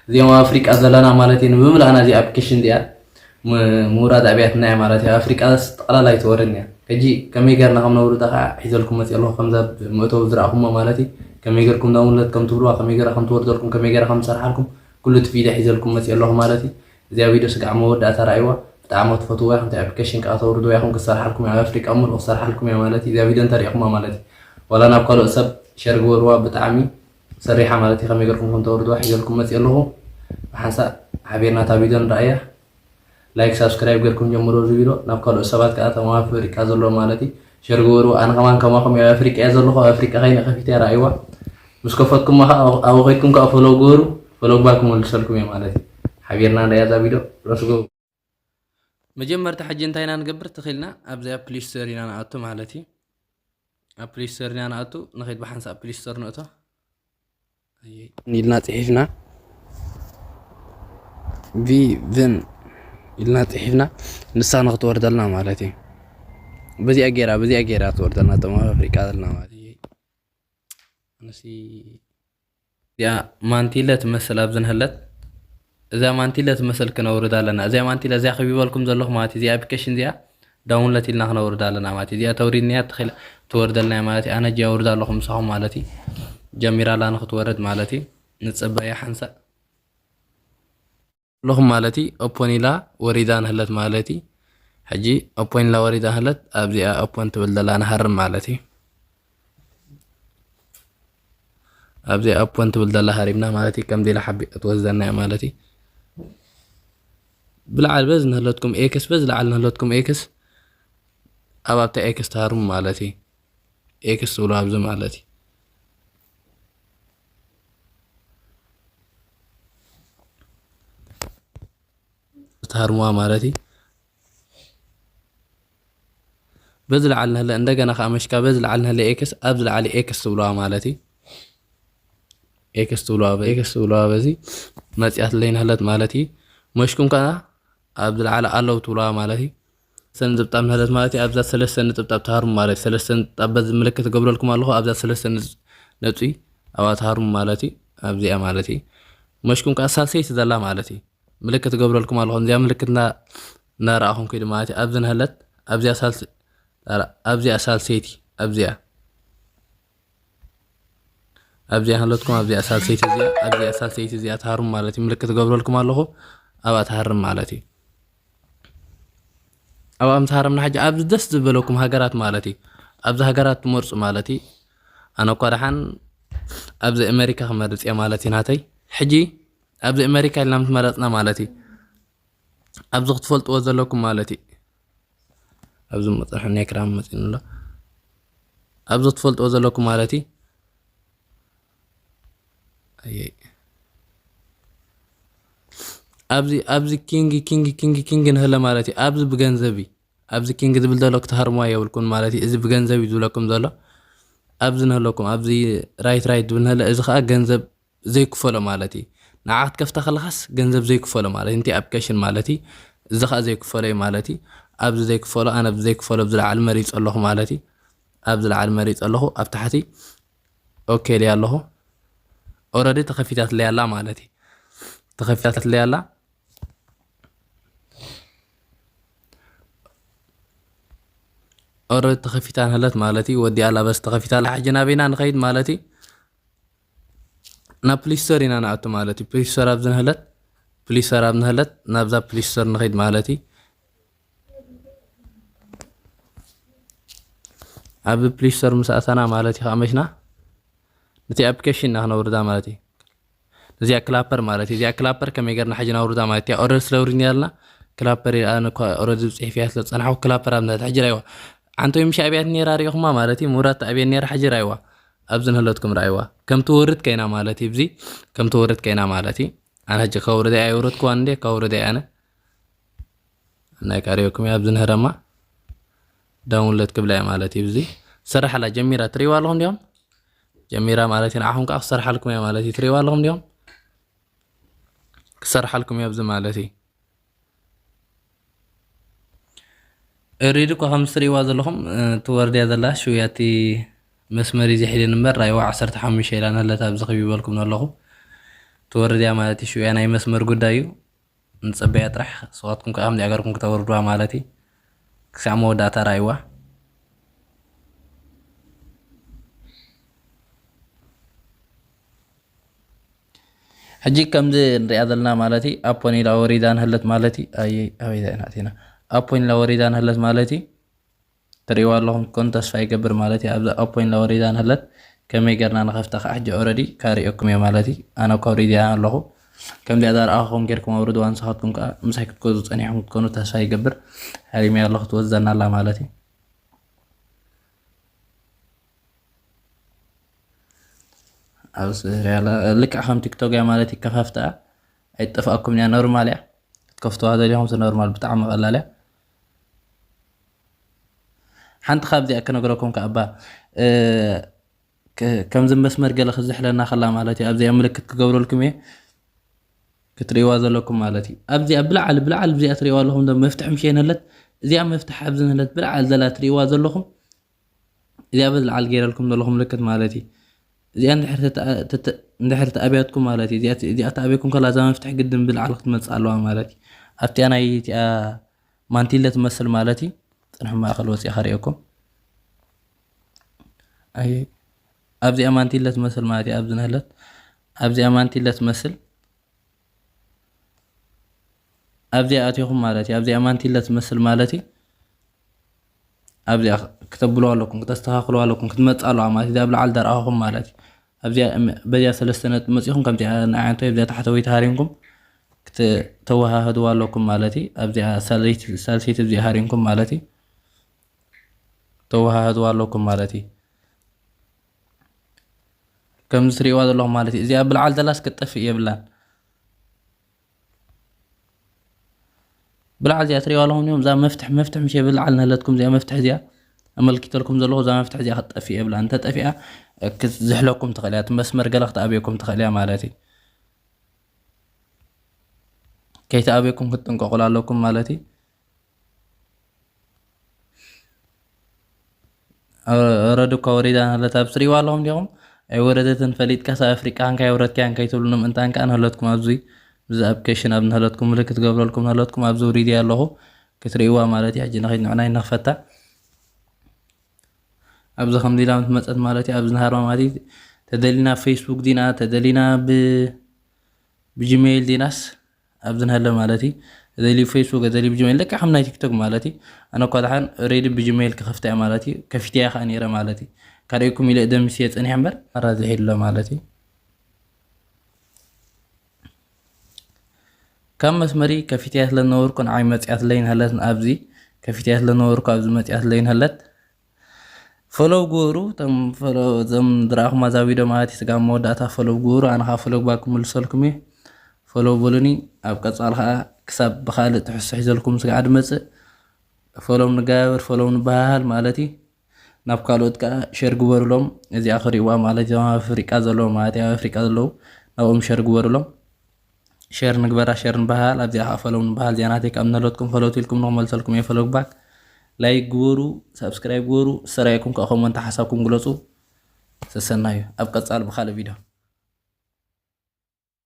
እዚኦም ኣብ ኣፍሪቃ ዘለና ማለት እዩ። ንምምላእና እዚ ኣፕሊኬሽን እዚኣ ም-፣ ምውራድ ኣብያትና እያ ማለት እዩ። ኣብ ኣፍሪቃ ጠቕላላ ኣይትወርን እያ። ሕጂ ከመይ ገርና ከም ነውርዳ ከዓ ሒዘልኩም መፅእ ኣለኹ። ከምዛ መእተዊ ዝረእኹሞ ማለት እዩ። ከመይ ገርኩም ዳውንሎድ ከም ትብልዋ፣ ከመይ ገራ ከም ትወርደልኩም፣ ከመይ ገራ ከም ትሰርሓልኩም ኩሉ እቲ ቪድዮ ሒዘልኩም መፅእ ኣለኹ ማለት እዩ። እዚኣ ቪድዮ ስጋዕ መወዳእታ ረኣይዋ። ብጣዕሚ ክትፈትዋ ኢኹም። እቲ ኣፕሊኬሽን ከዓ ተውርድዋ ኢኹም። ክሰርሓልኩም እያ። ኣብ ኣፍሪቃ ሙሉእ ክሰርሓልኩም እያ ማለት እዩ። እዚኣ ቪድዮ እንተሪእኹማ ማለት እዩ። ዋላ ናብ ካልኦት ሰብ ሸር ግበርዋ። ብጣዕሚ ሰሪሓ ማለት እዩ። ከመይ ገርኩም ከም ተውርድዋ ሒዘልኩም መፅእ ኣለኹ። ብሓንሳእ ሓቢርና እታ ቪድዮ ንረኣያ። ላይክ፣ ሳብስክራይብ ገርኩም ጀምሮ እዚ ቪድዮ ናብ ካልኦት ሰባት ከዓ፣ እቶም ኣብ ኣፍሪቃ ዘለዉ ማለት እዩ፣ ሸር ግበሩ። ኣነ ከማን ከማኹም እየ፣ ኣብ ኣፍሪቃ እየ ዘለኹ። ኣብ ኣፍሪቃ ከይነ ከፊተ እየ፣ ረኣይዋ። ምስ ከፈትኩማ ከዓ ኣብ፣ ኣብኡ ከይድኩም ከዓ ፎሎው ግበሩ። ፎሎው ባክ ክመልሰልኩም እየ ማለት እዩ። ሓቢርና ንሪኣ እዛ ቪድዮ። ረስጎ። መጀመርታ ሕጂ እንታይ ኢና ንገብር? ትኽኢልና ኣብዚ ኣብ ፕሌይ ስቶር ኢና ንኣቱ ማለት እዩ። ኣብ ፕሌይ ስቶር ኢና ንኣቱ። ንኸይድ ብሓንሳእ ፕሌይ ስቶር ንእቶ። ኣየይ። ኢልና ጽሒፍና፣ ቪ ቭን ኢልና ጽሒፍና፣ ንሳ ንክትወርደልና ማለት እዩ። በዚኣ ጌራ፣ በዚኣ ጌራ ትወርደልና፣ እቶም ኣብ ኣፍሪቃ ዘለና ማለት እዩ። ኣነሲ እዚኣ ማንቲለ ትመስል ኣብዚ ንህለት፣ እዛ ማንቲለ ትመስል ክነውርዳ ኣለና። እዚኣ ማንቲለ እዚኣ ከቢበልኩም ዘለኹ ማለት እዩ። እዚኣ ኣፕሊኬሽን እዚኣ ዳውንሎድ ኢልና ክነውርዳ ኣለና ማለት እዩ። እዚኣ ተውሪድናያ ትኽእል ትወርደልና እያ ማለት እዩ። ኣነ እጂ ኣውርዳ ኣለኹ ምሳኹም ማለት እዩ። ጀሚራ ኣላ ንክትወርድ ማለት እዩ። ንጽበያ ሓንሳእ ኣለኹም ማለት እዩ። ኦፖን ኢላ ወሪዳ ንህለት ማለት እዩ። ሕጂ ኦፖን ኢላ ወሪዳ ንህለት ኣብዚኣ ኦፖን ትብል ዘላ ንሃርም ማለት እዩ። ኣብዚ ኣፖን ትብል ዘላ ሃሪምና ማለት እዩ። ከምዚ ኢላ ሓቢ-፣ ትወስደና እያ ማለት እዩ። ብላዕሊ በዚ ንህለትኩም ኤክስ፣ በዚ ላዕሊ ንህለትኩም ኤክስ፣ ኣብ ኣብታ ኤክስ ትሃርሙ ማለት እዩ። ኤክስ ትብሉ ኣብዚ ማለት እዩ። ትሃርሙዋ ማለት እዩ። በዚ ላዕሊ ንህለ እንደገና ከዓ መሽካ በዚ ላዕሊ ንህለ ኤክስ፣ ኣብዚ ላዕሊ ኤክስ ትብሉዋ ማለት እዩ። ኤክስ ትብሉዋ በ-፣ ኤክስ ትብሉዋ በዚ መፅያትለይ ንህለት ማለት እዩ። መሽኩም ከዓ ኣብዚ ላዕሊ ኣለዉ ትብሉዋ ማለት እዩ። ሰለስተ ንጥብጣብ ንህለት ማለት እዩ። ኣብዛ ሰለስተ ንጥብጣብ ትሃርሙ ማለት እዩ። ሰለስተ ንጥብጣብ በዚ ምልክት ገብረልኩም ኣለኹ። ኣብዛ ሰለስተ ንፅ-፣ ነጥቢ ኣብኣ ትሃርሙ ማለት እዩ። ኣብዚኣ ማለት እዩ። መሽኩም ከዓ ሳልሰይቲ ዘላ ማለት እዩ። ምልክት እገብረልኩም ኣለኹ። እዚኣ ምልክት እና-፣ እናረኣኹም ከይዱ ማለት እዩ። ኣብዚ ንህለት፣ ኣብዚኣ ሳልስ-፣ ኣብዚኣ ሳልሰይቲ፣ ኣብዚኣ፣ ኣብዚኣ ንህለትኩም፣ ኣብዚኣ ሳልሰይቲ እዚኣ፣ ኣብዚኣ ሳልሰይቲ እዚኣ ትሃርሙ ማለት እዩ። ምልክት እገብረልኩም ኣለኹ፣ ኣብኣ ትሃርም ማለት እዩ። ኣብኣ ምስ ሃረምና ሕጂ ኣብዚ ደስ ዝበለኩም ሃገራት ማለት እዩ። ኣብዚ ሃገራት ትመርጹ ማለት እዩ። ኣነ እኳ ደሓን ኣብዚ ኣሜሪካ ክመርጽ እየ ማለት እዩ ናተይ። ሕጂ ኣብዚ ኣሜሪካ ኢልና ምስ መረጽና ማለት እዩ። ኣብዚ ክትፈልጥዎ ዘለኩም ማለት እዩ። ኣብዚ መፅርሒ ናይ ክራም መፂኑ ኣሎ። ኣብዚ ክትፈልጥዎ ዘለኩም ማለት እዩ። ኣየይ። ኣብዚ፣ ኣብዚ ኪንግ፣ ኪንግ፣ ኪንግ፣ ኪንግ ንህለ ማለት እዩ። ኣብዚ ብገንዘብ እዩ። ኣብዚ ኪንግ ዝብል ዘሎ ክትሃርምዋ የብልኩን ማለት እዩ። እዚ ብገንዘብ እዩ ዝብለኩም ዘሎ። ኣብዚ ንህለኩም፣ ኣብዚ ራይት፣ ራይት ዝብል ንህለ፣ እዚ ከዓ ገንዘብ ዘይክፈሎ ማለት እዩ። ንዓ ክትከፍታ ከለኻስ ገንዘብ ዘይክፈሎ ማለት እዩ። እቲ ኣፕሊኬሽን ማለት እዩ። እዚ ከዓ ዘይክፈሎ እዩ ማለት እዩ። ኣብዚ ዘይክፈሎ፣ ኣነ ኣብዚ ዘይክፈሎ ኣብዚ ላዕሊ መሪፀ ኣለኹ ማለት እዩ። ኣብዚ ላዕሊ መሪፀ ኣለኹ። ኣብ ታሕቲ ኦኬ ኢለ ኣለኹ። ኦረዲ ተኸፊታትለይ ኣላ ማለት እዩ። ተኸፊታትለይ ኣላ። ኦረዲ ተኸፊታ ንህለት ማለት እዩ። ወዲኣ ኣላ በስ ተኸፊታ ኣላ። ሕጂ ናበይና ንኸይድ ማለት እዩ? ናብ ፕሊስቶር ኢና ንኣቱ ማለት እዩ። ፕሊስቶር ኣብ ዝንህለት፣ ፕሊስቶር ኣብ ንህለት፣ ናብዛ ፕሊስቶር ንኸይድ ማለት እዩ። ኣብ ፕሊስቶር ምስ ኣተና ማለት እዩ፣ ከኣ መሽና ነቲ ኣፕሊኬሽን ኢና ክነውርዳ ማለት እዩ። ነዚኣ ክላፐር ማለት እዩ። እዚኣ ክላፐር ከመይ ገርና ሕጂ ናውርዳ ማለት እዩ። ኦረዲ ስለ ውሪድና ያልና ክላፐር ኢለ ኣነ እኳ ኦረዲ ዝጽሒፍ እያ ስለ ዝጸናሕኩ ክላፐር ኣብ ንህለት ሕጂ ራይዋ። ዓንቶ ምሽ ኣብያት ነራ ሪኢኹማ ማለት እዩ። ምውራድ ኣብያ ነራ ሕጂ ራይዋ። ኣብዚ ንህለትኩም ራይዋ። ከም ትወርድ ከይና ማለት እዩ። እዚ ከም ትወርድ ከይና ማለት እዩ። ኣነ ሕጂ ከውርደ እያ፣ ኣይውረድኩዋን እንዴ፣ ከውርደ እያ ኣነ። ናይ ካሪዮኩም እያ ኣብዚ ንህረማ ዳውንሎድ ክብላ እያ ማለት እዩ። እዚ ሰራሕላ ጀሚራ ትሪእዋ ኣለኹም እንዲዮም። ጀሚራ ማለት እዩ። ንዓኹም ከዓ ክሰርሓልኩም እያ ማለት እዩ። ትሪእዋ ኣለኹም እንዲዮም። ክሰርሓልኩም እያ ኣብዚ ማለት እዩ። ሪድ እኳ ከም ትሪእዋ ዘለኹም፣ እ፣ ትወርድያ ዘላ ሽውያ እቲ መስመር እዩ ዝሒልን እምበር፣ ራይዋ ዓሰርተ ሓሙሽተ ኢላ ነለታ ኣብዚ ክቢበልኩም ኣለኹ። ትወርድ እያ ማለት እዩ። ሽውያ ናይ መስመር ጉዳይ እዩ። ንጸበያ ጥራሕ። ንስኻትኩም ከኣ ከምዚኣ ገርኩም ክተወርዱዋ ማለት እዩ። ክሳዕ መወዳእታ ራእይዋ። ሕጂ ከምዚ ንሪኣ ዘለና ማለት እዩ። ኣፖን ኢላ ወሪዳ ንህለት ማለት እዩ። ኣየ ኣበይ ኢና ኣቲና? ኣፖን ኢላ ወሪዳ ንህለት ማለት እዩ። ትርእይዋ ኣለኹም ኮን ተስፋ ይገብር ማለት እዩ። ኣብዛ ኣፖን ኢላ ወሪዳ ንህለት ከመይ ገርና ንኸፍታ ከዓ ሕጂ ኦረዲ ካሪኦኩም እየ ማለት እዩ። ኣነ እኳ ወሪዳ ኣለኹ። ከምዚኣ ዛርኣኹም ጌርኩም ኣውርድዋ። ንስኻትኩም ከዓ ምሳይ ክትገዙ ጸኒሕኩም ክትኮኑ ተስፋ ይገብር። ሃሪመያ ኣለኹ ትወዘና ኣላ ማለት እዩ። ኣብ ስሪያ ኣላ። ልክዕ ከም ቲክቶክ እያ ማለት እዩ። ከፋፍታ ኣይትጠፍኣኩም እያ። ኖርማል እያ። ክትከፍትዋ ደሊኹም ኖርማል ብጣዕሚ ቀላል እያ። ሓንቲ ካብዚኣ ክነግረኩም ከኣባ፣ እ፣ ከ-፣ ከምዚ መስመር ገለ ክዝሕለና ከላ ማለት እዩ። ኣብዚኣ ምልክት ክገብረልኩም እየ። ክትርእይዋ ዘለኩም ማለት እዩ። ኣብዚኣ ብላዕሊ፣ ብላዕሊ እዚኣ ትርእይዋ ኣለኹም ዶ መፍትሒ ምሽ የንህለት? እዚኣ መፍትሒ ኣብዚ ንህለት ብላዕሊ ዘላ ትርእይዋ ዘለኹም። እዚኣ በዚ ላዕሊ ገይረልኩም ዘለኹ ምልክት ማለት እዩ። እዚኣ እንድሕር ተተ-፣ ተተ-፣ እንድሕር ተኣብያትኩም ማለት እዩ። እዚኣ፣ እዚኣ ተኣብየኩም ከላ እዛ መፍትሒ ግድን ብላዕሊ ክትመጽእ ኣለዋ ማለት እዩ። ኣብቲኣ ናይ እቲኣ ማንቲለ ትመስል ማለት እዩ። ጽንሑ ማእከል ወጺኣ ከርእየኩም። ኣይ፣ ኣብዚኣ ማንቲለ ትመስል ማለት እዩ። ኣብዚ ንህለት፣ ኣብዚኣ ማንቲለ ትመስል። ኣብዚኣ ኣቲኹም ማለት እዩ። ኣብዚኣ ማንቲለ ትመስል ማለት እዩ። ኣብዚኣ ክተብልዋ ኣለኩም፣ ክተስተኻኽልዋ ኣለኩም፣ ክትመጽእ ኣለዋ ማለት እዩ። እዚኣ ኣብ ላዕሊ ዘርኣኹም ማለት እዩ። ኣብዚኣ እም-፣ በዚኣ ሰለስተ ነጥቢ መጺኹም፣ ከምዚኣ ንዓንቶ ኣብዚኣ ታሕተወይቲ ሃሪምኩም ክት-፣ ተወሃህድዋ ኣለኩም ማለት እዩ። ኣብዚኣ ሳልሰይቲ፣ ሳልሰይቲ ኣብዚኣ ሃሪምኩም ማለት እዩ። ተወሃህድዋ ኣለኩም ማለት እዩ። ከምዚ ትርእይዋ ዘለኹም ማለት እዩ። እዚኣ ብላዕሊ ዘላስ ክትጠፍእ የብላን። ብላዕሊ እዚኣ ትርእይዋ ኣለኹም እዮም። እዛ መፍትሕ፣ መፍትሕ ምሽ ብላዕሊ ንህለትኩም እዚኣ መፍትሕ እዚኣ ኣመልኪተልኩም ዘለኹ፣ እዛ መፍትሕ እዚኣ ክትጠፍእ የብላን። እንተጠፊኣ ክትዝሕለኩም ትኽእል እያ። እቲ መስመር ገለ ክትኣብየኩም ትኽእል እያ ማለት እዩ። ከይተኣብየኩም ክትጥንቀቑላ ኣለኩም ማለት እዩ። ኦረዲ እኳ ወሪዳ ንህለት ኣብ ትርእይዋ ኣለኹም ዲኹም? ኣይወረደትን ፈሊጥካ ሳብ ኣፍሪቃ እንካ የውረድካያን ከይትብሉ ንምእንታን ከኣ ንህለትኩም ኣብዚ፣ ብዚ ኣፕሊኬሽን ኣብ ንህለትኩም ምልክት ገብረልኩም ንህለትኩም ኣብዚ ውሪድ እያ ኣለኹ ክትርእይዋ ማለት እዩ። ሕጂ ንኸይድ ንዕናይ ንኽፈታ። ኣብዚ ከምዚ ኢላ ምስ መጸት ማለት እዩ። ኣብዚ ንሃርማ ማለት እዩ። ተደሊና ብ ፌስቡክ ዲና፣ ተደሊና ብ-፣ ብጂሜይል ዲናስ ኣብዚ ንሃለ ማለት እዩ። ተደልዩ ብ ፌስቡክ፣ ተደልዩ ብጂሜይል፣ ልክዕ ከም ናይ ቲክቶክ ማለት እዩ። ኣነ እኳ ደሓን ሬዲ ብጂሜይል ክኸፍታ እየ ማለት እዩ። ከፊተያ ከኣ ነይረ ማለት እዩ። ካርእየኩም ኢለ ደምስየ ጸኒሐ እምበር፣ ኣራዚሕ ኢለ ማለት እዩ። ካብ መስመሪ ከፊተያ ስለ ዝነበርኩ ንዓይ መጽያትለይ ንሃለት፣ ኣብዚ ከፊተያ ስለ ዝነበርኩ ኣብዚ መጽያትለይ ንሃለት። ፎሎው ግበሩ፣ እቶም ፎሎው፣ እዞም ዝረኣኹም ኣዛ ቪድዮ ማለት እዩ። ስጋብ መወዳእታ ፎሎው ግበሩ፣ ኣነ ኸዓ ፎሎው ባክ ክምልሰልኩም እየ። ፎሎው በሉኒ። ኣብ ቀጻሊ ኸዓ ክሳብ ብኻልእ ትሕዝቶ ሒዘልኩም ስጋዕ ድመጽእ፣ ፎሎው ንጋብር፣ ፎሎው ንበሃሃል ማለት እዩ። ናብ ካልኦት ከኣ ሼር ግበሩሎም፣ እዚኣ ክርእይዋ ማለት እዩ። ኣብ ኣፍሪቃ ዘለዉ ማለት እዩ፣ ኣብ ኣፍሪቃ ዘለዉ ናብኦም ሼር ግበሩሎም። ሼር ንግበራ፣ ሼር ንበሃል፣ ኣብዚኣ ከኣ ፎሎው ንበሃል። እዚኣ ናተይ ካብ ንህለትኩም ፎሎው ትብልኩም ንኽመልሰልኩም እየ ፎሎው ባክ። ላይክ ግበሩ፣ ሳብስክራይብ ግበሩ፣ ሰራይኩም ከኣ ኮመንት ሓሳብኩም ግለጹ። ሰሰናዩ ኣብ ቀጻሊ ብኻልእ ቪድዮ።